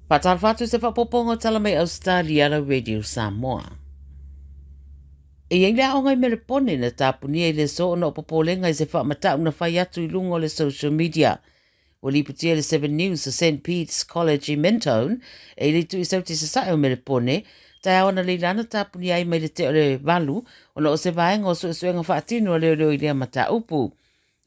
Faatalofa atu i se faaopoopoga o tala mai Ausetalia lau Radio Samoa. E i ai le aoga i Melepone na tapunia i le aso ona o popolega i se faamatau na fai atu i luga o le social media. Ua lipotia e le Seven News a St Pete's College i Mentone e i le itu i sauti sasae o Melepone, taeao analeila na tapunia ai mai le tea o le 8 ona o se vaega o suesuega faatino a leoleo i lea mataupu.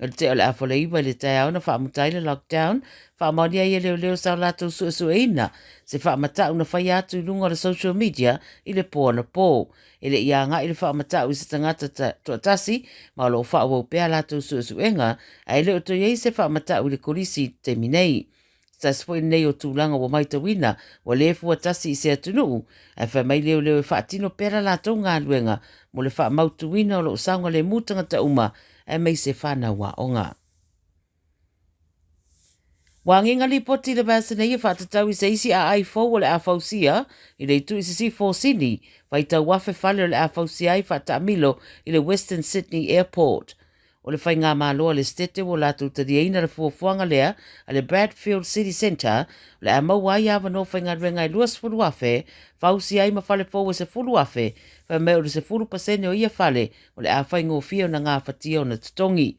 O le tea o le 8:30 i le taeao na faamuta ai le lockdown, faamaonia ai e leoleo sa o latou suesueina se faamatau na faia atu i luga o le social media i le po anapo. E le i agai le faamatau i se tagata toatasi, ma o lo o faaauau pea a latou suesuega, ae le o toe i ai se faamatau i le kolisi i le taimi nei. Se tasi foi lenei o tulaga ua matauina ua le fua tasi i se atunuu, ae fai mai leoleo e faatino pea la latou galuega mo le faamautuina o lo o saogalemu tagata uma aemaise fanau aoga. Ua agiga lipoti i le vaiaso nei e faatatau i se isi aai fou o le a fausia i le itu i sisifo o Sini, faitau afe fale o le a fausia ai faataamilo i le Western Sydney Airport. O le faigamalo a le Setete ua latou taliaina le fuafuaga lea a le Bradfield City Centre o le a maua ai avanoa faigaluega e 20,000, fausia ai ma fale fou e 10,000, fai mai o le 10% o ia fale o le a faigofie ona gafatia ona totogi.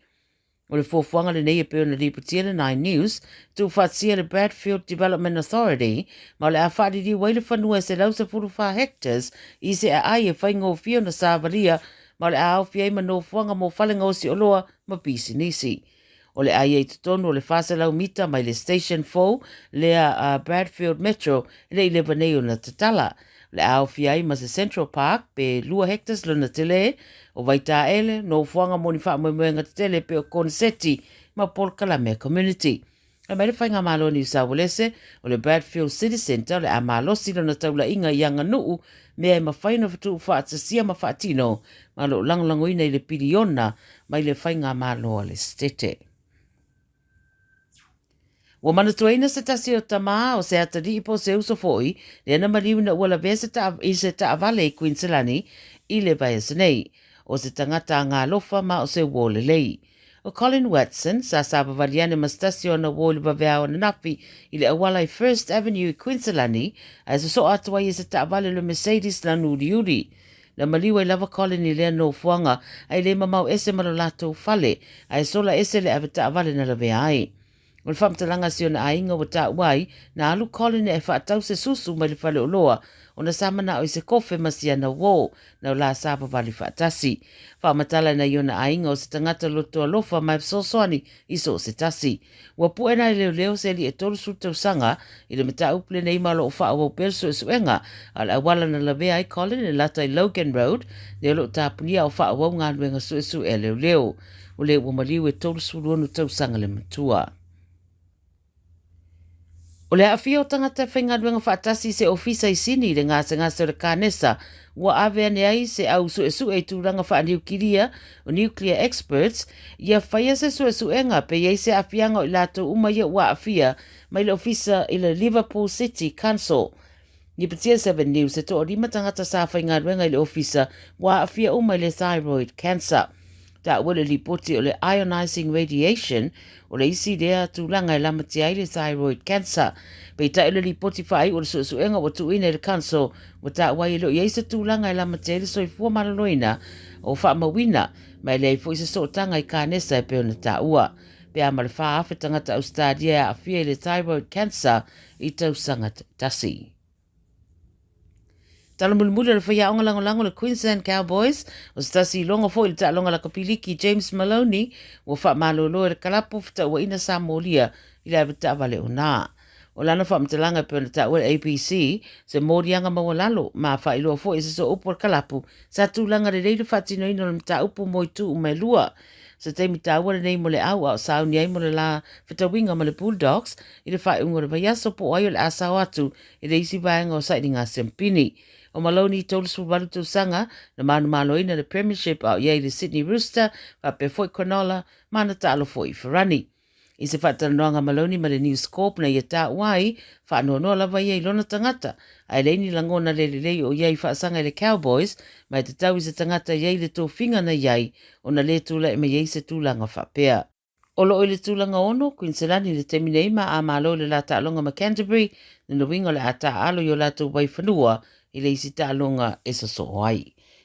O le fuafuaga lenei e pei ona lipotia le Nine News, tuufaatasia le Bradfield Development Authority ma o le a faaliliu ai le fanua e 114 hectares i se aai e faigofie ona savalia ma o le a aofia ai ma nofoaga mo fale gaosi oloa ma pisinisi. O le a i ai totonu o le 400 mita mai le station fou lea a Bradfield Metro e le i leva nei ona tatala. O le a aofia ai ma se Central Park pe 2 hectares lona tele, o Vaitaele, nofoaga mo ni faamoemoega tetele pei o koniseti ma polokalame a community. Fai mai le Faigamalo a Niu Saualese, o le Bradfield City Centre o le a malosi lona taulaiga i aganuu, mea e mafai ona tuufaatasia ma faatino, ma o lo o lagolagoina i le piliona mai le Faigamalo a le Setete. Ua manatuaina se tasi o tama o se atalii po o se uso foi, lea na maliu ina ua lavea se ta, i se taavale i Kuiniselani i le vaiaso nei. O se tagata agalofa ma o se uo lelei. O Colin Watson, sa savavali ane ma se tasi o ana uo i le vaveao ananafi i le auala i First Avenue i Kuiniselani, ae sosoo atu ai e se taavale o le Mercedes lanu uliuli. Na maliu ai lava Colin i lea nofoaga ae le mamao ese ma lo latou fale, ae sola ese le avetaavale na lavea ai. O le faamatalaga a si ona aiga ua taua ai, na alu Colin e faatau se susu mai le faleoloa ona sa manao i se kofe ma si ana uō, na o la savavali faatasi. Faamatala nai ona aiga o se tagata loto alofa ma e fesoasoani i so o se tasi. Ua pue nai leoleo se alii e 30 tausaga i le mataupu lenei ma o lo o faaauau pea le suesuega, a o le auala na lavea ai Colin e lata i Logan Road, lea o lo o tapunia a o faaauau galuega suesue a leoleo. O le ua maliu e 36 tausaga le matua. O le aafia o tagata e faigaluega faatasi i se ofisa i Sini i le gasegase o le kanesa ua ave ane ai se au suesue i tulaga faaniukilia o nuclear experts ia faia se suesuega pe i ai se aafiaga o i latou uma ia ua aafia mai le ofisa i le Liverpool City Council. Nipatia Seven News e toalima tagata sa faigaluega i le ofisa ua aafia uma i le thyroid cancer. Taua le lipoti o le ionizing radiation o le isi lea tulaga e lamatia ai le thyroid cancer. Peitai o le lipoti faaiu o le suesuega ua tuuina i le council ua taua ai e le o i ai se tulaga e lamatia ai le soifua maloloina o faamauina ma e leai foi se sootaga i kanesa e pei ona taua. Pe a ma le 4,000 tagata Ausetalia e aafia i le thyroid cancer i tausaga taitasi. Tala mulimuli o le faiaoga lagolago le Queensland Cowboys, o se tasi iloga foi i le taaloga lakapi liki James Maloney, ua faamalolo e le kalapu fetauaiina sa molia i le avetaavale o na. O lana faamatalaga e pei ona taua e le ABC, se moliaga maualalo ma faailoa foi e se sooupu o le kalapu sa tulaga lelei le faatinoina o le mataupu mo itu uma e lua. Se taimi taua lenei mo le au a o sauni ai mo le la fetauiga ma le Bulldogs i le faaiuga o le vaiaso po o ai o le a sao atu i le isi vaega o sailiga siampini. O Maloney 38 tausaga na manumaloina le Premiership a o i ai i le Sydney Rooster faapea foi Cronulla ma ana taalo foi i Ferrani. I se faatalanoaga a Maloney ma le News Corp na ia taua ai, faanoanoa lava ia i lona tagata, ae leai ni lagona le lelei o ia i faasaga i le Cowboys, ma e tatau i se tagata e i ai le tofiga na i ai ona le tulai mai ai se tulaga faapea. O lo o i le tulaga 6 Quinselani i le taimi nei ma a malo i le la taaloga ma Canterbury, lona uiga o le a taaalo i o latou vaifanua i le isi taaloga e sosoo ai.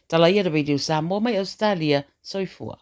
Tala ia le Radio Samoa mai Ausetalia, soifua.